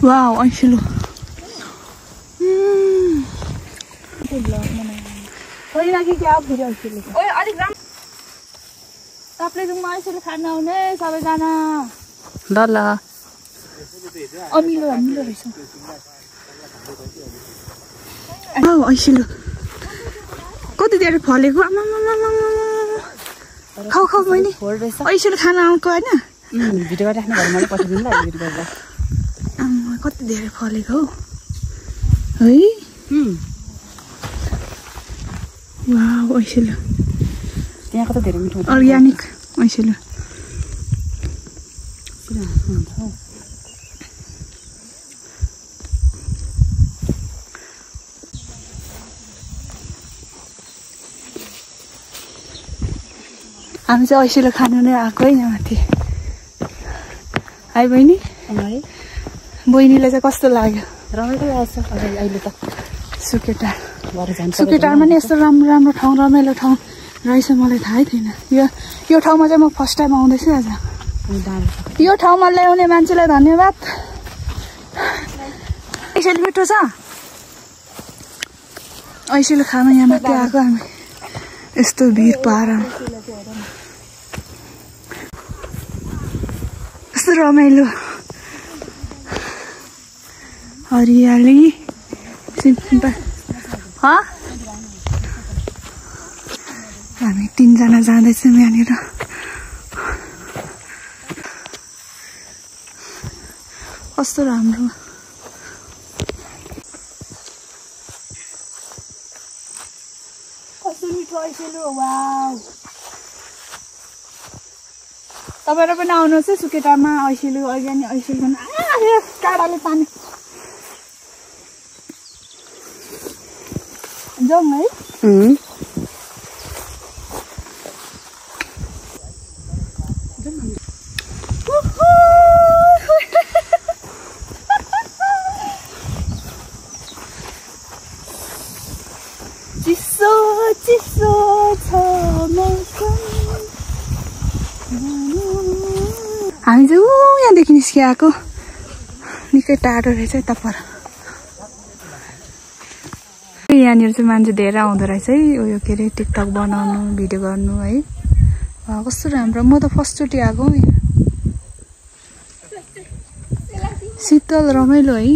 Wow ऐसिलो सबैजना ल ल अमिलो रहेछ ऐसिलो कति धेरै फलेको खाऊ खाऊ मैले ऐसिलो खाना आउँको होइन भिडियो राख्नु भयो मलाई पठाइदिनु ल भिडियो गरेर कति धेरै फलेको है वाउ ऐसिलो त्यहाँ कता धेरै मिठो अर्ग्यानिक ऐसिलो हामी चाहिँ ऐसिलो खानु नै आएको है यहाँ माथि है बहिनी बहिनीलाई चाहिँ कस्तो लाग्यो रमाइलो लाग्छ अहिले त सुकेटारमा नि यस्तो राम्रो राम्रो ठाउँ रमाइलो ठाउँ रहेछ मलाई थाहै थिएन यो ठाउँमा चाहिँ म फर्स्ट टाइम आउँदैछु आज यो ठाउँमा ल्याउने मान्छेलाई धन्यवाद ऐसिलो मिठो छ ऐसिलो खानु यहाँ माथि आएको हामी यस्तो भिड पाएर कस्तो रमाइलो हरियाली हामी 3 जना जाँदैछौँ यहाँनिर कस्तो राम्रो कस्तो मिठो ऐसिलो वाउ तपाईहरु पनि आउनुहोस् है सुकेटामा ऐसिलो अर्ग्यानिक ऐसिलो काडाले पानी जाउँ है चिसो चिसो छ मौसम हामी चाहिँ यहाँदेखि निस्किआएको निकै टाढो रहेछ है तपर यहाँनिर चाहिँ मान्छे धेरै आउँदो रहेछ है उयो के अरे टिकटक बनाउनु भिडियो गर्नु है कस्तो राम्रो म त फर्स्टचोटि आएको यहाँ शीतल रमाइलो है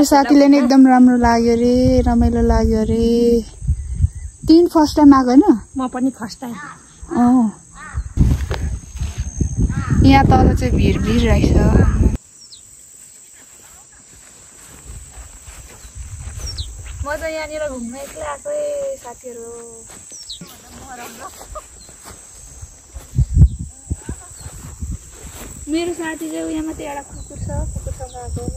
साथीले नि एकदम राम्रो लाग्यो रे रमाइलो लाग्यो रे तिन फर्स्ट टाइम आएको होइन म पनि फर्स्ट टाइम यहाँ तल चाहिँ भिड रहेछ म त यहाँनिर घुम्न एक्लै आएको साथीहरू मेरो साथी चाहिँ यहाँ मात्रै एउटा कुकुर छ कुकुरसँग आएको म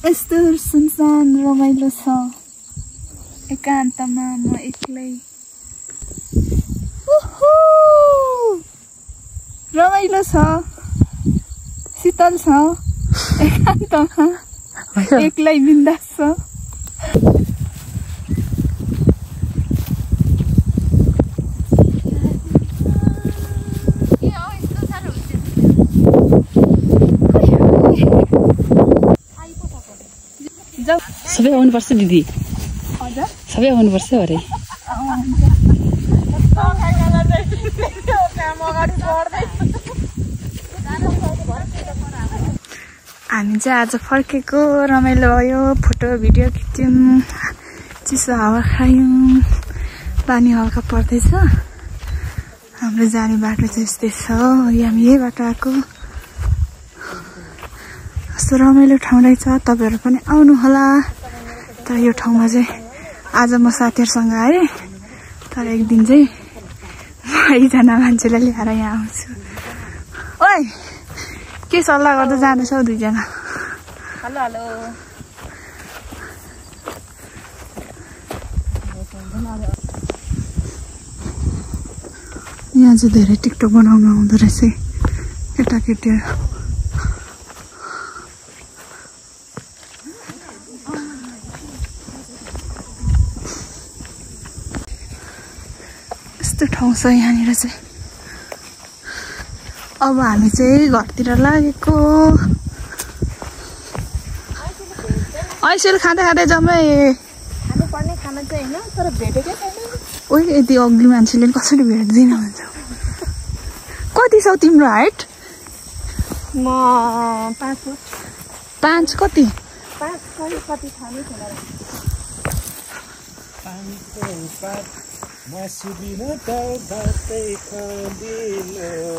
यस्तो सुनसान रमाइलो छ एकान्तमा म एक्लै रमाइलो छ शीतल छ एकान्तमा एक्लै बिन्दास छ सबै आउनुपर्छ दिदी सबै आउनुपर्छ अरे हामी चाहिँ आज फर्केको रमाइलो भयो फोटो भिडियो खिच्यौँ चिसो हावा खायौँ पानी हल्का पर्दैछ हाम्रो जाने बाटो चाहिँ यस्तै छ हामी यही बाटो आएको कस्तो रमाइलो ठाउँ रहेछ तपाईहरु पनि आउनु होला तर यो ठाउँमा चाहिँ आज म साथीहरुसँग आए तर एक दिन चाहिँ म एकजना मान्छेलाई लिएर यहाँ आउँछु ओइ के सल्लाह गर्दै जाँदैछौ दुई जना हेलो हेलो यहाँ चाहिँ धेरै टिकटक बनाउन आउँदो रहेछ केटाकेटीहरु यस्तो ठाउँ छ यहाँनिर चाहिँ। अब हामी चाहिँ घरतिर लागेको। ऐसेल खाँदै खाँदै जम्मै खानुपर्ने खाना चाहिँ होइन, तर भेटेकै छैन। ओइ यति अग्ली मान्छेले कसरी भेट्दैन भन्छ। कति छ तिम्रो हाइट? म 5 हो। 5 कति? 5 कति थाहा नै छैन।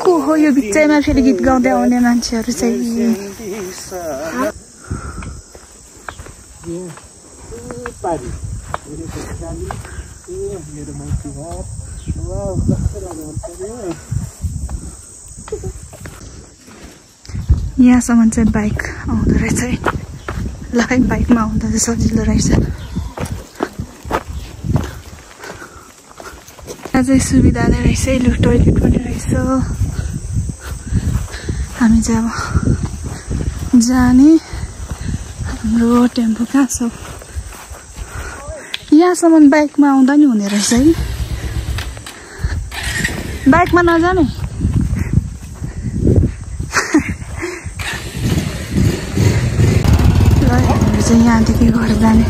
को हो यो बिचैमा फेरि गीत गाउँदै आउने मान्छेहरू चाहिँ? यहाँसम्म चाहिँ बाइक आउँदो रहेछ है। ल है बाइकमा आउँदा चाहिँ सजिलो रहेछ। यहाँ चाहिँ सुविधा नै रहेछ। लु टोइलेट पनि रहेछ। हामी चाहिँ अब जाने। हाम्रो टेम्पो कहाँ छ? यहाँसम्म बाइकमा आउँदा नि हुने रहेछ है। बाइकमा नजाने? हामीहरू चाहिँ यहाँदेखि घर जाने।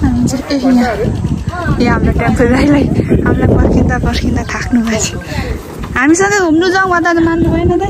हामी चाहिँ यहाँ हाम्रो टेम्पो ड्राइभरलाई हामीलाई पर्खिँदा थाक्नु भएको छ। हामीसँग घुम्नु जाउँ भन्दा त मान्नु भएन त।